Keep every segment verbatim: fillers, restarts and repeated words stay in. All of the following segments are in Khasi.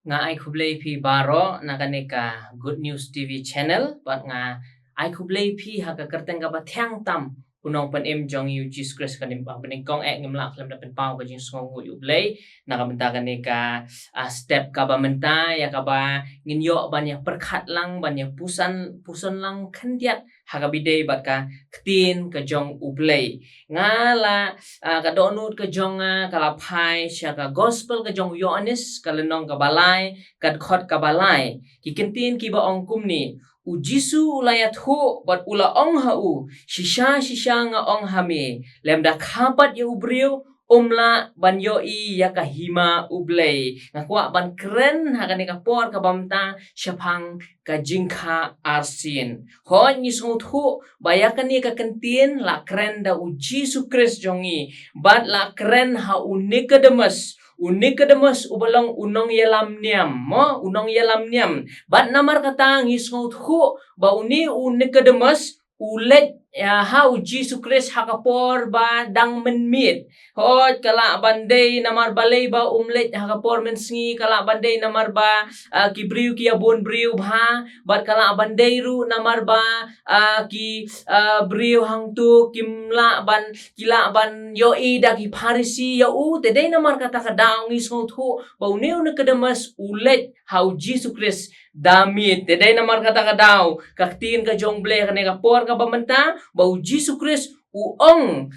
Nga ai khublei phi baroh na kane ka Good News T V channel, bad nga ai khublei phi ha ka kyrteng kaba thiang tam u Nongpynim jong ngi u Jisu Khrist. Kane ba banyngkong eh ngim lah khlem da pynpaw ka jingsngewnguh ïa u Blei na ka bynta kane ka, ah, step kaba mynta, ïa kaba ngin ïoh ban ïa pyrkhat lang, ban ïa puson, puson lang khyndiat ha kaba ïadei bad ka ktien ka jong u Blei. Nga la, ah, ka dohnud ka jong nga ka la phai sha ka gospel ka jong u Ïoannis, ka lynnong kaba lai, ka dkhot kaba lai. Ki kyntien kiba ong kumne: U Jisu u la ïathuh bad u la ong ha u: Shisha shisha nga ong ha me, lymda kha pat ïa u briew, um lah ban ïohi ïa ka hima u Blei. Nga kwah ban kren ha kane ka por kaba mynta shaphang ka jingkha arsien. Hooid, ngi sngewthuh ba ïa kane ka kyntien la kren da u Jisu Khrist jong ngi, bad la kren ha u Nikodemus. U Nikodemus uba long u nongïalam niam, mo, u nongïalam niam. Bad namar kata ngi sngewthuh ba une u Nikodemus u leit, ïa, ha u Jisu Khrist ha ka por ba dang mynmiet. Hooid, ka lah ban dei namar balei ba um leit ha ka por mynsngi, ka lah ban dei namar ba, ah, ki briew ki ïa bun briew bha, bad ka lah ban dei ruh namar ba, ah, ki, ah, briew hangto kim lah ban, ki lah ban ïohi da ki Pharisi ïa u. Te dei namar kata ka daw ngi sngewthuh ba une u Nikodemus u leit ha u Jisu Khrist da miet. Te dei namar kata ka daw ka ktien ka jong u Blei ha kane ka por kaba mynta, ba u Jisu Khrist u ong: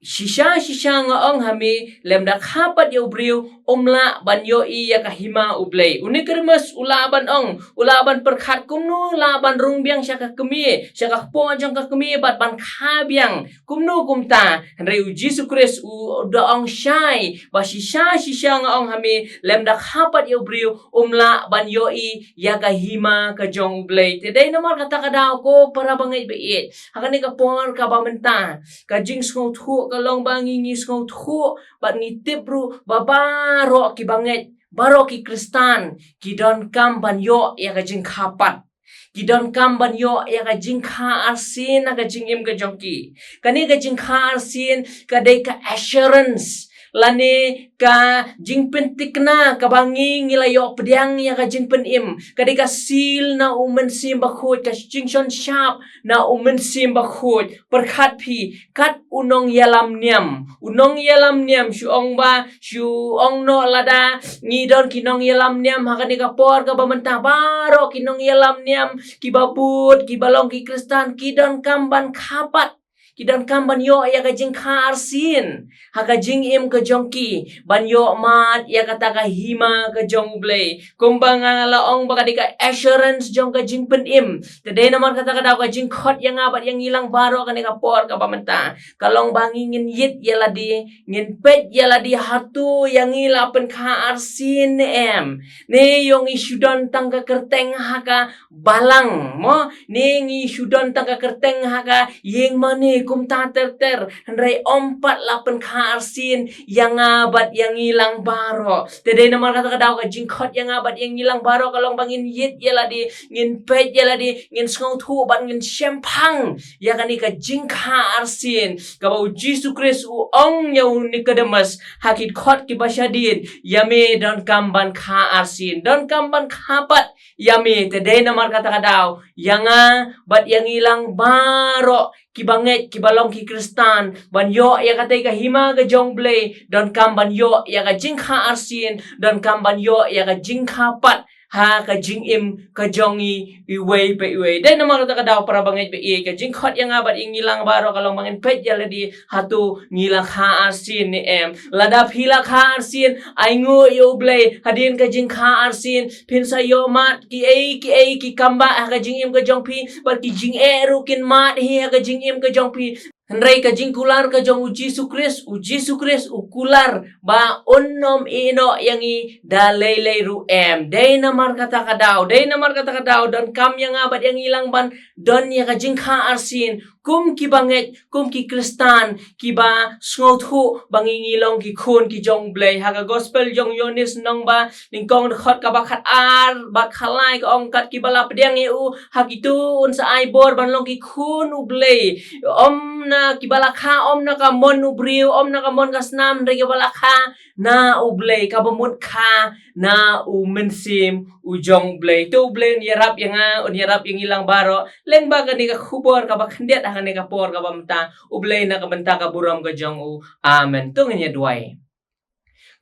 Shisha shisha nga ong ha me, lymda kha pat ïa u briew, um lah ban ïohi ïa ka hima u Blei. U Nikodemus u lah ban ong, u lah ban pyrkhat kumno lah ban rung biang sha ka kmie, sha ka kpoh jong ka kmie, bad ban kha biang kumno kumta. Hynrei u Jisu Khrist u da ong shai ba shisha shisha nga ong ha me, lymda kha pat ïa u briew, um lah ban ïohi ïa ka hima ka jong u Blei. Te dei namar kata ka daw, ko para bangeit ba ïeit, ha kane ka por kaba mynta, ka jingsngewthuh ka long ba ngi, ngi sngewthuh bad ngi tip ruh ba baroh ki bangeit, baroh ki Khristan ki donkam ban ïoh ïa ka jingkha pat. Ki donkam ban ïoh ïa ka jingkha arsien ha ka jingim ka jong ki. Kane ka jingkha arsien ka dei ka assurance, lane ka jingpyntikna kaba ngi, ngi la ïoh pdiang ïa ka jingpynim. Ka dei ka seal na u Mynsiem Bakhuid, ka jingshon shap na u Mynsiem Bakhuid. Pyrkhat phi, kat u nongïalam niam. U nongïalam niam, shu ong ba, shu ong noh lada ngi don ki nongïalam niam ha kane ka por kaba mynta, baroh ki nongïalam niam, kiba bud, kiba long ki Khristan, ki donkam ban kha pat. Ki donkam ban ïoh ïa ka jingkha arsien ha ka jingim ka jong ki, ban ïoh mad ïa kata ka hima ka jong u Blei. Kumba nga la ong ba ka dei ka assurance jong ka jingpynim. Te dei namar kata ka daw ka jingkhot ïa nga bad ïa ngi lang baroh kane ka por kaba mynta, ka long ba ngi, ngin ïit ïa lade, ngin peit ïa lade hato ïa ngi la pynkha arsien ne em. Ne ïoh ngi shu don tang ka kyrteng ha ka balang, mo, ne ngi shu don tang ka kyrteng ha ka ïing mane kumta ter ter, hynrei ym pat la pynkha arsien ïa nga bad ïa ngi lang baroh. Te dei namar kata ka daw ka jingkhot ïa nga bad ïa ngi lang baroh ka long ba ngin ïit ïa lade, ngin peit ïa lade, ngin sngewthuh bad ngin shemphang ïa kane ka jingkha arsien kaba u Jisu Khrist u ong ïa u Nikodemus ha ki dkhot kiba shadien, ïa me donkam ban kha arsien, donkam ban kha pat ïa me. Te dei namar kata ka daw, ïa nga bad ïa ngi lang baroh kiba ngeit, kiba long ki Khristan, ban ïoh ïa katei ka hima ka jong u Blei, donkam ban ïoh ïa ka jingkha arsien, donkam ban ïoh ïa ka jingkha pat ha ka jingim ka jong ngi iwei pa iwei. Dei namar kata ka daw, para bangeit ba ïeit, ka jingkhot ïa nga bad ïa ngi lang baroh ka long ba ngin peit ïa lade hato ngi la kha arsien ne em. Lada phi la kha arsien, ainguh ïa u Blei, hadien ka jingkha arsien phin sa ïoh mad kiei kiei ki kambah ha ka jingim ka jong phi, bad ki jingeh ruh kin mad hi ha ka jingim ka jong phi. Hynrei ka jingkular ka jong u Jisu Khrist, u Jisu Khrist u kular ba un ym ïehnoh ïa ngi da lei lei ruh em. Dei namar kata ka daw, dei namar kata ka daw, donkam ïa nga bad ïa ngi lang ban don ïa ka jingkha arsien, kum ki bangeit, kum ki Khristan, kiba sngewthuh ba ngi ngi long ki khun ki jong U Blei. Ha ka gospel jong u Ïoannis lynnong ba nyngkong dkhot kaba khatar bad khatlai ka ong kat kiba la pdiang ïa u ha kito un sa ai bor ban long ki khun U Blei. Ym na kiba la kha, ym na ka mon u briew, ym na ka mon ka snam, hynrei kiba la kha na U Blei, kaba mut kha na U Mynsiem u jong U Blei. To U Blei un ïarap ïa nga, un ïarap ïa ngi lang baroh, lyngba kane ka khubor kaba khyndiat ha kane ka por kaba mynta. U Blei na ka bynta ka burom ka jong u. Amen. To ngin ïa duwai.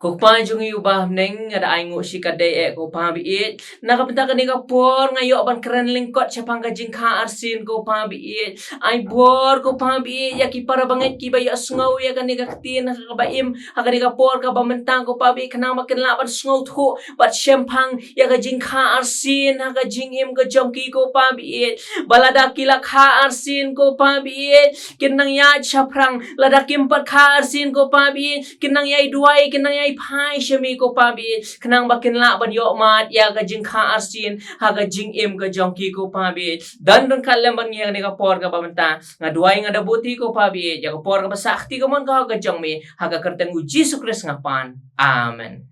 Ko Kpa jong ngi uba ha bneng, nga da ai nguh shi katdei eh ko Pa baieit, na ka bynta kane ka por nga ïoh ban kren lyngkot shaphang ka jingkha arsien ko Pa baieit. Ai bor ko Pa baieit ïa ki para bangeit kiba ïohsngew ïa kane ka ktien ha kaba im ha kane ka por kaba mynta ko Pa baieit, khnang ba kin lah ban sngewthuh bad shemphang ïa ka jingkha arsien ha ka jingim ka jong ki ko Pa baieit. Ba lada ki la kha arsien ko Pa baieit, kin nang ïaid shaphrang. Lada kim pat kha arsien ko Pa baieit, kin nang ïai duwai, kin nang ïai phai sha me ko Pa baieit, khnang ba kin lah ban ïoh mad ïa ka jingkha arsien ha ka jingim ka jong ki ko Pa baieit. Don ryngkat lem bad ngi ha kane ka por kaba mynta. Nga duwai, nga da buti ko Pa baieit ïa ka por kaba sah kti ka mon ka hok ka jong me, ha ka kyrteng u Jisu Khrist nga pan. Amen.